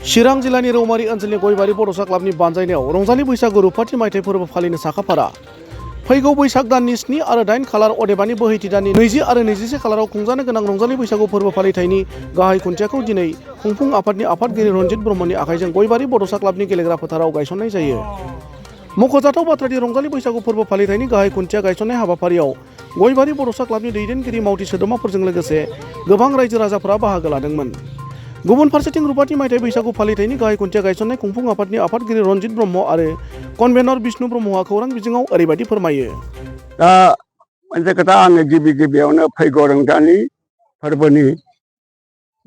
चिरां जिल्लानि रौमारि ओनसोलनि गयबारि बड'सा क्लाबनि बानजायनायाव रंजालि बैसागु रुफाथि मायथाइ फोरबो फालिनो साखाफारा। फैगौ बैसाग दाननि 7 आरो 8 खालार अदेबानि बोहैथि दाननि 20 आरो 21 खालाराव खुंजानो गोनां रंजालि बैसागु फोरबो फालिथायनि गाहाय खुन्थियाखौ दिनै खुंफुं आफादनि आफादगिरि रनजित ब्रह्मनि आखाइजों गयबारि बड'सा क्लाबनि गेलेग्रा फोथाराव गायसननाय जायो। मख'जाथाव बाथ्रादि रंजालि बैसागु फोरबो फालिथायनि गाहाय खुन्थिया गायसननाय हाबाफारियाव गयबारि बड'सा क्लाबनि दैदेनगिरि मावथि सोद्रोमाफोरजों लोगोसे गोबां रायजो राजाफोरा बाहागो लादोंमोन। गुबुन फारसेथिं रुफाथि मायथाइ बैसागु फालिथायनि गाहाय खुन्थिया गायसननाय खुंफुं आफादनि आफादगिरि रनजित ब्रह्म आरो कनभेनर बिष्णु ब्रह्मआ खौरां बिजोङाव ओरैबायदि फोरमायो। दा मोनसे खोथा आङो गिबियावनो फैगौ रंजालि फोरबोनि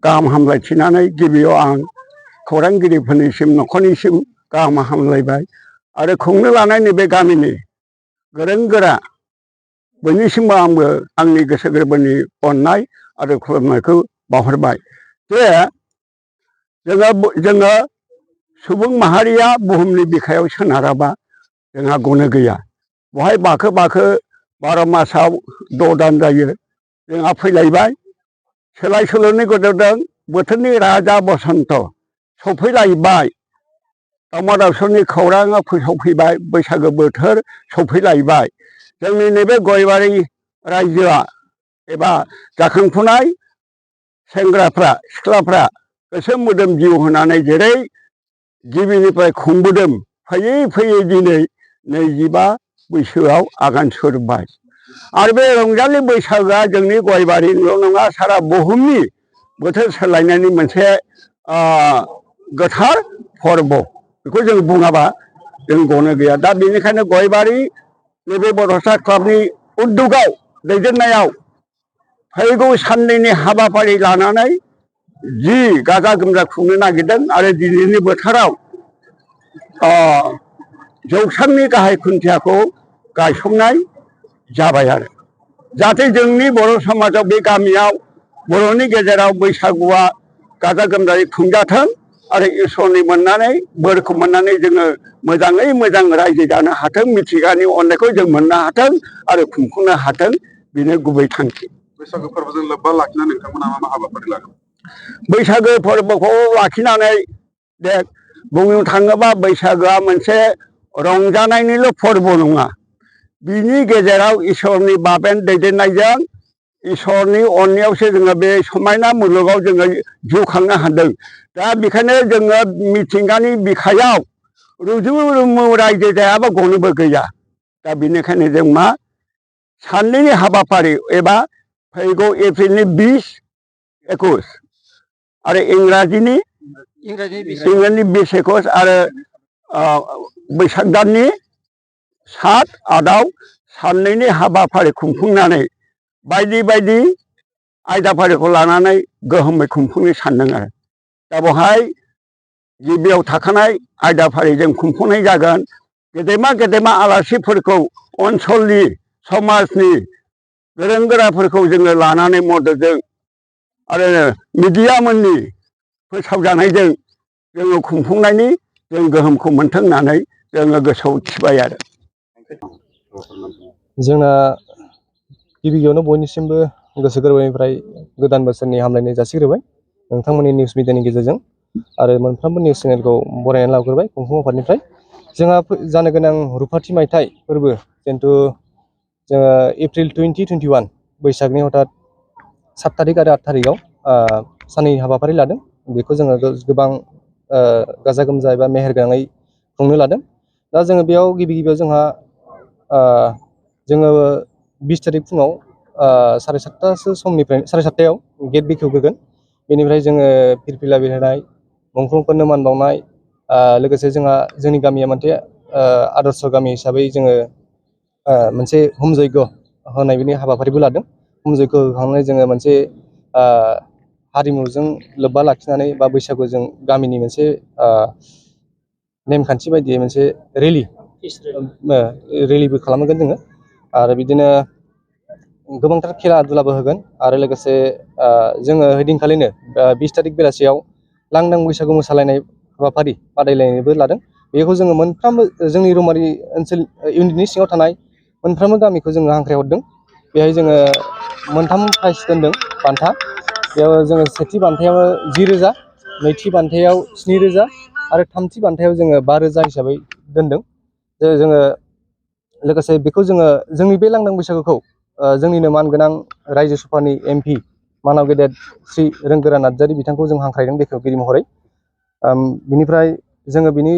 गाहाम हामलायथिनानै गिबियाव आं खौरांगिरिफोरनिसिम न'खरनिसिम गाहाम हामलायबाय आरो खुंनो लानाय नैबे गामिनि गोरों गोरा बयनिसिमबो आंबो आंनि गोसो गोरबोनि अननाय आरो खुलुमनायखौ बावहरबाय जे जोङो सुबुं माहारिया बुहुमनि बिखायाव सोनाराबा जोंहा गनो गैया। बहाय बाखो 12 मासाव 6 दान जायो। जोंहा फैलायबाय सोलाय सोल'नि गेजेरजों बोथोरनि राजा बसन्त सफैलायबाय। दावमा दावसानि खौराङा सफैबाय। बैसागो बोथोर सफैलायबाय। जोंनि नैबे गयबारि रायजोआ एबा जाखांफुनाय सेंग्राफ्रा सिख्लाफ्रा गोसो मोदोम जिउ होनानै जेरै गिबिनिफ्राय खुंबोदों फैयै फैयै दिनै 25 बैसोआव आगान सुरबाय। आरो बे रंजालि बैसागोआ जोंनि गयबारिनिल' नङा सारा बुहुमनि बोथोर सोलायनायनि मोनसे गोथार फोरबो। बेखौ जों बुङाबा जों गनो गैया। दा बेनिखायनो गयबारि नैबे बड'सा क्लाबनि उद्दगाव दैदेननायाव फैगौ साननैनि हाबाफारि लानानै जि गाजा गोमजा खुंनो नागिरदों आरो दिनैनि बोथोराव जौसांनि गाहाय खुन्थियाखौ गायसंनाय जाबाय आरो जाहाथे जोंनि बर' समाजाव बे गामियाव बर'नि गेजेराव बैसागुआ गाजा गोमजायै खुंजाथों आरो इसोरनि मोननानै बोरखौ मोननानै जोङो मोजाङै मोजां रायजो जानो हाथों, मिथिंगानि अननायखौ जों मोननो हाथों आरो खुंफुंनो हाथों, बेनो गुबै थांखि। बैसागो फोरबोजों लोब्बा लाखिनानै नोंथांमोना मा हाबाफारि लागोन? बैसागो फोरबोखौ लाखिनानै दे बुंनो थाङोबा बैसागोआ मोनसे रंजानायनिल' फोरबो नङा। बिनि गेजेराव इसोरनि बाबेन दैदेननायजों इसोरनि अननायावसो जोङो बे समायना मुलुगाव जोङो जिउ खांनो हादों। दा बेखायनो जोङो मिथिंगानि बिखायाव रुजु रुमु रायजो जायाबा गनोबो गैया। दा बेनिखायनो जों मा साननैनि हाबाफारि एबा फैगौ एप्रिलनि 20-21 आरो इंराजिनि 20-21 आरो बैसाग दाननि 7-8 साननैनि हाबाफारि खुंफुंनानै बायदि बायदि आयदाफारिखौ लानानै गोहोमै खुंफुंनो सानदों आरो दा बेवहाय गिबियाव थाखानाय आयदाफारिजों खुंफुंनाय जागोन। गेदेमा आलासिफोरखौ ओनसोलनि समाजनि गोरों गोराफोरखौ जोङो लानानै मददजों आरो मिडियामोननि फोसावजानायजों जोङो खुंफुंनायनि जों गोहोमखौ मोन्थों होननानै जोङो गोसोआव थिबाय आरो जोंना गिबियावनो बयनिसिमबो गोसो गोरबोनिफ्राय गोदान बोसोरनि हामलायनाय जासिग्रोबाय नोंथांमोननि निउस मिडियानि गेजेरजों आरो मोनफ्रोमबो निउस चेनेलखौ बरायनानै लाग्रोबाय खुंफुं आफादनिफ्राय। जोंहा जानो गोनां रुफाथि मायथाइ फोरबो जिहेथु जोङो एप्रिल 2021 बैसागनि हथात 7 तारिख आरो 8 तारिखआव साननै हाबाफारि लादों। बेखौ जोङो गोबां गाजा गोमजा एबा मेहेरगोनाङै खुंनो लादों। दा जोङो बेयाव गिबियाव जोंहा जोङो 20 तारिख फुङाव 7:30 समनिफ्राय 7:30 गेट बेखेवग्रोगोन। बेनिफ्राय जोङो फिरफिला बिरहोनाय, मुंख्लंफोरनो मान बावनाय, लोगोसे जोंनि गामिया मोनसे आदर्श गामि हिसाबै जोङो मोनसे हुम जयग' होनायनि हाबाफारिबो लादों। हुम जयग' होखांनानै जोङो मोनसे हारिमुजों लोब्बा लाखिनानै बा बैसागुजों गामिनि मोनसे नेमखान्थि बायदियै मोनसे रेलिबो खालामगोन जोङो आरो बिदिनो गोबांथार खेला दुलाबो होगोन आरो लोगोसे जोङो ओइदिनखालिनो 20 तारिख बेलासियाव लांदां बैसागु मोसालायनाय हाबाफारि बादायलायनायबो लादों। बेखौ जोङो मोनफ्रोमबो जोंनि रौमारि ओनसोल इउनिटनि सिङाव थानाय मोनफ्रोमबो गामिखौ जोङो हांख्रायहरदों। बेहाय जोङो 3 प्राइज दोनदों बान्था। बेयाव जोङो सेथि बान्थायाव 10,000 नैथि बान्थायाव 7,000 आरो थामथि बान्थायाव जोङो 5,000 हिसाबै दोनदों। जोङो लोगोसे बेखौ जोङो जोंनि बे लांदां बैसागुखौ जोंनिनो मानगोनां रायजो सभानि MP मानाव गेदेर श्री रोंगोरा नार्जारी बिथांखौ जों हांख्रायदों बेखेवगिरि महरै। बिनिफ्राय जोङो बिनि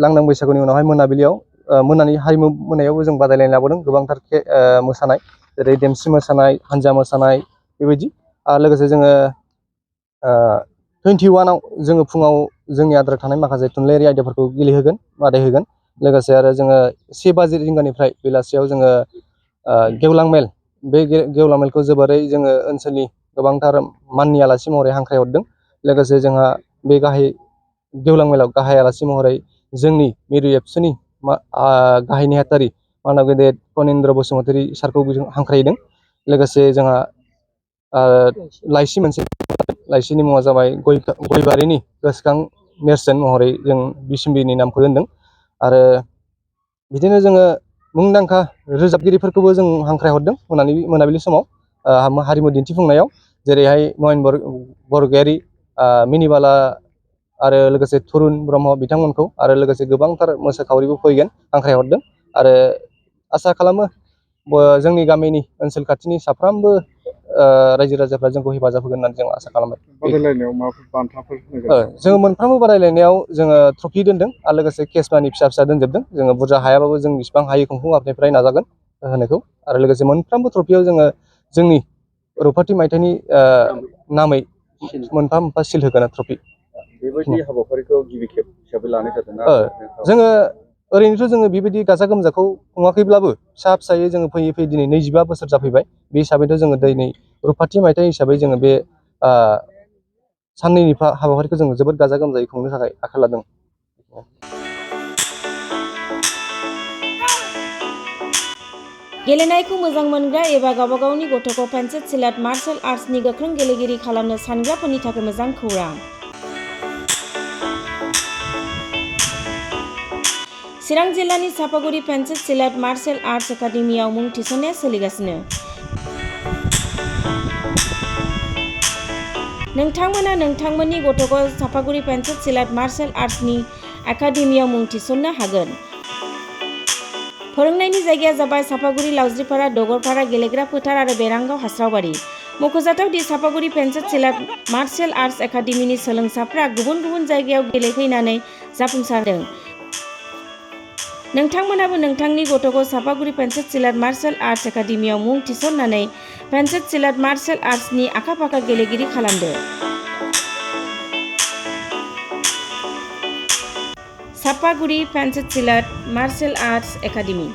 लांदां बैसागुनि उनावहाय मोनाबिलियाव मोनानि हारिमु मोनायावबो जों बादायलायनाय लाबोदों गोबांथार मोसानाय, जेरै देमसि मोसानाय, हानजा मोसानाय बेबायदि। लोगोसे जोङो 21आव जोङो फुङाव जोंनि आद्रा थानाय माखासे थुनलाइयारि आयदाफोरखौ गेलेहोगोन, बादायहोगोन। लोगोसे आरो जोङो 1 रिंगानिफ्राय बेलासियाव जोङो गेवलां मेल, बे गेवलां मेलखौ जोबोरै जोङो ओनसोलनि गोबांथार माननि आलासि महरै हांख्रायहरदों। लोगोसे जोंहा बे गेवलां मेलाव गाहाय आलासि महरै जोंनि मिरु एबसुनि गाहाय नेहाथारि मानाव गेदेर कनिन्द्र बसुमतारी सारखौ हांख्रायदों। लोगोसे जोंहा लाइसि मोनसे, लाइसिनि मुङा जाबाय गयबारिनि गोसोखां नेरसोन महरै जों बिसम्बिनि नामखौ दोनदों। आरो बिदिनो जोङो मुंदांखा रोजाबगिरिफोरखौबो जों हांख्रायहरदों मोनाबिलि समाव हारिमु दिन्थिफुंनायाव, जेरैहाय नयन बरगयारी, मिनिबाला आरो लोगोसे थुरुन ब्रह्म बिथांमोनखौ, आरो लोगोसे गोबांथार मोसाखावरिबो फैगोन हांख्रायहरदों। आरो आसा खालामो जोंनि गामिनि ओनसोल खाथिनि साफ्रोमबो रायजो राजाफ्रा जोंखौ हेफाजाब होगोन होननानै जों आसा खालामो। बादायलायनायाव माबाफोर बान्थाफोर होगोन? जोङो मोनफ्रोमबो बादायलायनायाव जोङो ट्रफि दोनदों आरो लोगोसे केस मानि फिसा फिसा दोनजोबदों। जोङो बुरजा हायाबाबो जों बेसिबां हायो खुंफुं आफादनिफ्राय नाजागोन होनायखौ। आरो लोगोसे मोनफ्रोमबो ट्रफियाव जोङो जोंनि रौखाथि मायथाइनि नामै मोनफा मोनफा सिल होगोन ट्रफि। बेबायदि हाबाफारिखौ गिबि खेब हिसाबै लानाय जादोंना? जोङो ओरैनोथ' जोङो बेबायदि गाजा गोमजाखौ खुङाखैब्लाबो फिसा फिसायै जोङो फैयै फैयै दिनै 25 बोसोर जाफैबाय। बे हिसाबैथ' जोङो दिनै रौखाथि मायथाइ हिसाबै जोङो बे साननैनि हाबाफारिखौ जों जोबोद गाजा गोमजायै खुंनो थाखाय आखाइ लादों। गेलेनायखौ मोजां मोनग्रा एबा गावबा गावनि गथ'खौ पेन्सिल सिलाट मार्शेल आर्ट्सनि गोख्रों गेलेगिरि खालामनो सानग्राफोरनि थाखाय मोजां खौरां। चिरां जिल्लानि चापागुरि पेन्सिल सिलाट मार्शेल आर्ट्स एकाडेमियाव मुं थिसननाया सोलिगासिनो। नोंथांमोना नोंथांमोननि गथ'खौ चापागुरि पेन्सिल सिलाट मार्शेल आर्ट्सनि एकाडेमियाव मुं थिसननो हागोन। फोरोंनायनि जायगाया जाबाय चापागुरि लावज्रिपारा दगरपारा गेलेग्रा फोथार आरो बेरांगाव हास्रावबारि। मख'जाथाव दि चापागुरि पेन्सिल सिलाट मार्शेल आर्ट्स एकाडेमिनि सोलोंसाफ्रा गुबुन गुबुन जायगायाव गेलेहैनानै जाफुंसारदों। नोंथांमोनाबो नोंथांनि गथ'खौ चापागुरि पेन्सिल सिलाट मार्शेल आर्ट्स एकाडेमियाव मुं थिसननानै पेन्सिल सिलाट मार्शेल आर्ट्सनि आखा फाखा गेलेगिरि खालामदो। चापागुरि पेन्सिल सिलाट मार्शेल आर्ट्स एकाडेमि।